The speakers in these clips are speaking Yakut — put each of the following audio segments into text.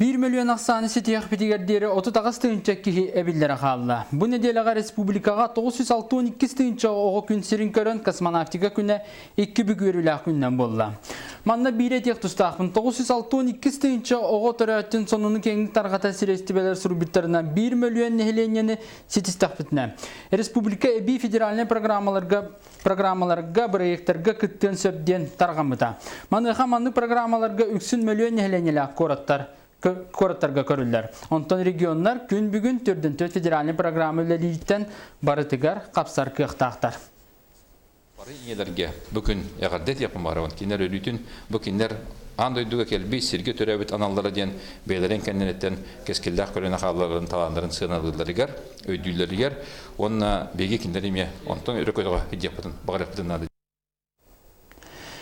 1 мөлүйүөн ахсааны ситиэхпитигэр диэри 38 тыһыынча киһи эбиллэрэ хаалла. Бу нэдиэлэҕэ республикаҕа 962 тыһыынча оҕо күн сирин көрөн, космонавтика күнэ икки бүк үөрүүлээх күнүнэн буолла. Манна биир этиэх тустаахпын, 962 тыһыынча оҕо төрөөттүн сонуну киэҥник тарҕатар сириэстибэлэр суруйбуттарынан 1 мөлүйүөн нэһилиэнньэни ситистэхпитинэ, республика эбии федеральнай программаларга, проекттарга кыттыан сөп диэн тарҕаммыта. Маныаха маннык программаларга үксүн мөлүйүөн нэһилиэнньэлээх куораттарга көрүллэр. Онтон регионнар күн бүгүн 4 федеральнай программа үлэлиириттэн барытыгар хапсар кыахтаахтар. Бары ийэлэргэ бу күн эҕэрдэ этиэхпин баҕарабын. Кинилэр өлүүтүн бу кинилэр аан дойдуга кэлбит, сиргэ төрөөбүт аналлара диэн бэйэлэрин кэнниттэн кэскиллээх көлүөнэ хаалларын талааннарын сыаналыылларыгар, өйдүүллэригэр уонна биһиги кинилэри эмиэ онтон өрө көтөҕө сылдьыахпытын баҕарыахпытын наада.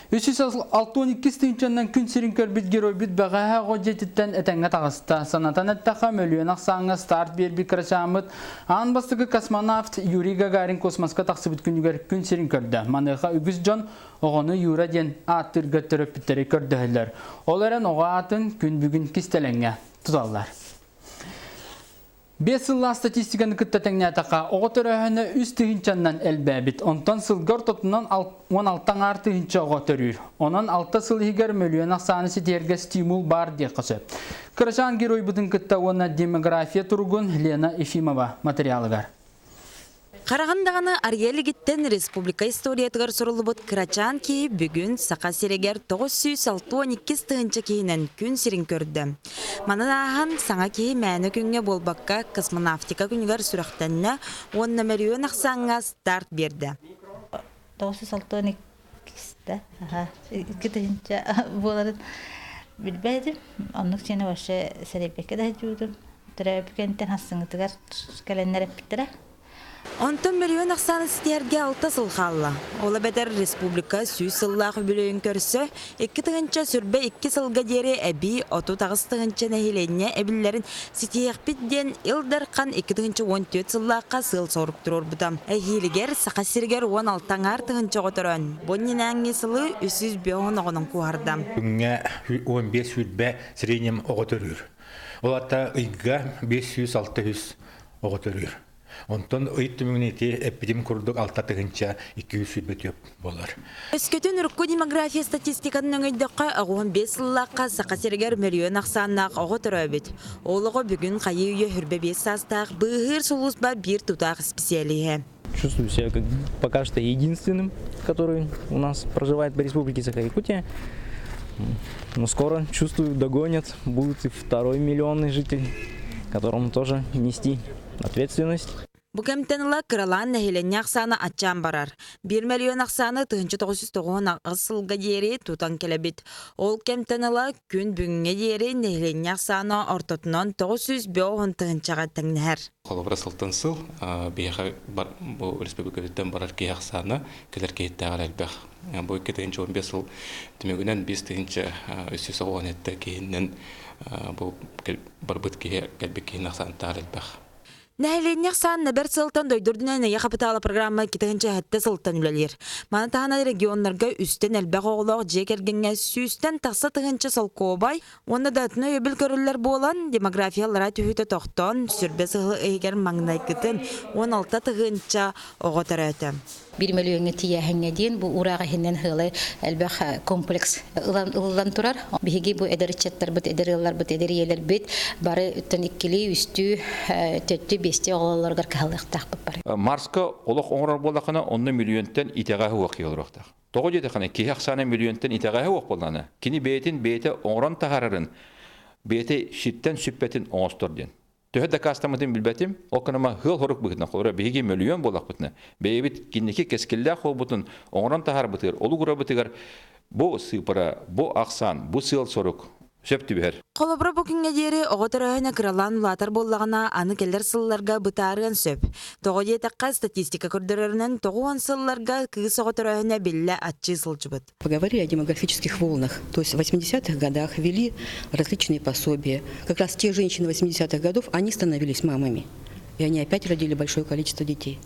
362 тыһыынчаннан күн сирин көрбүт геройбут бэҕэһээ оҕо дьиэтиттэн этэҥҥэ таҕыста. Санатан эттэххэ, мөлүйүөн ахсааҥҥа старт биэрбит кырачааммыт аан бастакы космонавт Юрий Гагарин космоска тахсыбыт күнүгэр күн сирин көрдө. Маныаха үгүс дьон оҕону Юра диэн ааттыырга төрөппүттэри көрдөһөллөр. Ол эрэн оҕо аатын күн бүгүн кистэлэҥҥэ туталлар. 5 сыллаах статистиканы кытта тэҥнээтэххэ, оҕо төрөөһүнэ 3 тыһыынчаннан элбээбит. Онтон сылга ортотунан 16 аҥаар тыһыынча оҕо төрүүр. Онон 6 сыл иһигэр мөлүйүөн ахсааны ситиһэргэ стимул баар диэххэ сөп. Кырачаан геройбутун кытта уонна демография туругун Лена Ефимова материалыгар. Хараҕын даҕаны арыйа илигиттэн республика историятыгар суруллубут кырачаан киһи бүгүн Саха сиригэр 962 тыһыынча киһинэн күн сирин көрдө. Манан ааһан саҥа киһи мээнэ күҥҥэ буолбакка космонавтика күнүгэр сүрэхтэннэ уонна мөлүйүөн ахсааҥҥа старт биэрдэ. 962 2 тыһыынча буоларын билбэтим. Оннук сиэнэ вообще сэрэйбэккэ да сылдьыбытым. Төрөөбүт кэнниттэн хассыҥытыгар кэлэннэр эппиттэрэ. Онтон мөлүйүөн ахсааны ситиһэргэ 6 сыл хаалла. Ол эбэтэр республика 100 сыллаах үбүлүөйүн көрсө 2022 сылга диэри эбии 38 тыһыынча нэһилиэнньэ эбиллэрин ситиһиэхпит диэн Ил Дархан 2014 сыллаахха сыал-сорук туруорбута. Эһиилигэр Саха сиригэр 16 аҥаар тыһыынча оҕо төрөөн, бу иннинээҥҥи сылы 305 оҕонон куоһарда. Күҥҥэ 15 сүүрбэ среднем оҕо төрүүр. Ол ата ыйга 500-600 оҕо төрүүр. Онтон ый түмүгүн ити эппитим курдук 6 224 буолар. Өскөтүн урукку демография статистикатын өҥөйдөххө, 85 сыллаахха Саха сиригэр мөлүйүөн ахсааннаах оҕо төрөөбүт. Ол оҕо бүгүн хайыы үйэ 25 саастаах быыһыыр сулууспа биир тутаах специалиһэ. Чувствую себя как пока что единственным, который у нас проживает по Республике Саха-Якутия. Но скоро, чувствую, догонят, будет и второй миллионный житель, которому тоже нести ответственность. Бу кэмтэн ыла кыралаан нэһилиэнньэ ахсаана аччаан барар. 1 мөлүйүөн ахсааны 1998 сылга диэри тутан кэлэбит. Ол кэмтэн ыла күн бүгүҥҥэ диэри нэһилиэнньэ ахсаана ортотунан 905 тыһыынчаҕа тэҥнэһэр. Холобура, сылтан сыл биһиэхэ бу республикабыттан барар киһи ахсаана кэлэр киһиттээҕэр элбэх. Бу 2015 сыл түмүгүнэн 5397 киһинэн бу барбыт киһи кэлбит киһин ахсаантааҕар элбэх. Нэһилиэнньэ ахсаан бэр сылтан дойду үрдүнэн Ийэ хапытаала программа 2007 сылтан үлэлиир. Маны таһынан регионнарга үстэн элбэх оҕолоох дьиэ кэргэҥҥэ сүүстэн тахса тыһыынча солкуобай уонна да атын өйөбүл көрүллэр буолан, демографиялара түһүүтэ тохтоон, 20 сыл иһигэр маҥнайгытын 16 тыһыынча оҕо төрөөтө. 1 мөлүйүөҥҥэ тиийээһиҥҥэ диэн бу уураах иһинэн сыалай элбэх комплекс ылыллан турар. Биһиги бу эдэр ыччаттарбыт, эдэр ыалларбыт, эдэр ийэлэрбит бары өттөн иккилии, үстүү, төртүү, биэстии оҕолоргор кыһаллыахтаахпыт бары. Марска олох оҥорор буоллахына, онно мөлүйүөнтэн итэҕэһэ уох киһи олоруохтаах. Тоҕо диэтэххинэ, киһи ахсаана мөлүйүөнтэн итэҕэһэ уох буоллаҕына, кини бэйэтин бэйэтэ оҥорон таһаарарын, бэйэтэ сиртэн сүппэтин оҥостор диэн. Төһө дакаастаммытын билбэтим, ол гынан ыал хорук быһыытынан холобура биһиги мөлүйүөн буоллахпытына, бэйэбит кинники кэскиллээх буолбутун оҥорон таһаарбытыгар, олугурабытыгар бу сыыпара, бу ахсаан, бу сыал-сорук сөп түбэһэр. Холобура, бу күҥҥэ диэри оҕо төрөөһүнэ кыралаан улаатар буоллаҕына, аны кэлэр сылларга бытаарыан сөп. Тоҕо диэтэххэ, статистика көрдөрөрүнэн, 90 сылларга кыыс оҕо төрөөһүнэ биллэ аччыы сылдьыбыт. Поговорили о демографических волнах. То есть в 80-х годах ввели различные пособия. Как раз те женщины 80-х годов, они становились мамами. И они опять родили большое количество детей.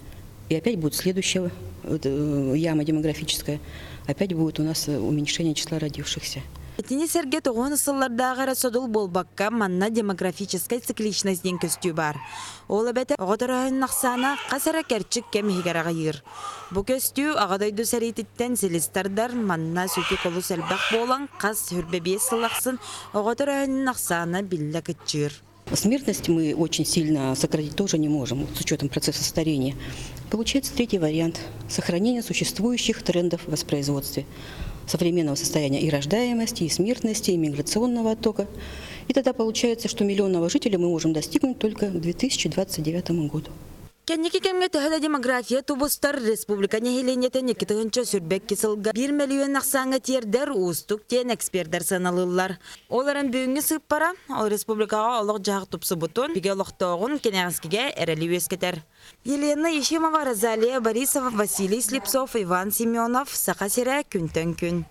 И опять будет следующая вот яма демографическая. Опять будет у нас уменьшение числа родившихся. Итини сэргэ тоҕуһун сыллардааҕы эрэ содул буолбакка, манна демографическай цикличность диэн көстүү баар. Ол эбэтэр оҕо төрөөһүнүн ахсаана хас эрэ кэрчик кэм иһигэр аҕыйыыр. Бу көстүү Аҕа дойду сэриититтэн силис тардар, манна сүтүк олус элбэх буолан, хас 25 сыл ахсын оҕо төрөөһүнүн ахсаана биллэ кыччыыр. Смертность мы очень сильно сократить тоже не можем, с учетом процесса старения. Получается третий вариант – сохранение существующих трендов в воспроизводстве современного состояния и рождаемости, и смертности, и миграционного оттока. И тогда получается, что миллионного жителя мы можем достигнуть только к 2029 году. Кэнники кэмҥэ төһө да демография тубустар республика нэһилиэнньэтин 2022 сылга 1 мөлүйүөн ахсааҥҥа тиэрдэр уустук диэн экспердэр сыаналыыллар. Ол эрэн бүгүҥҥү сыыппара ол республикаҕа олох-дьаһах тупсубутун, бигэ олохтооҕун кэнэҕэскигэ эрэли үөскэтэр. Елена Ефимова, Розалия Борисова, Василий Слепцов, Иван Семенов, Саха сирэ, күнтэн күн.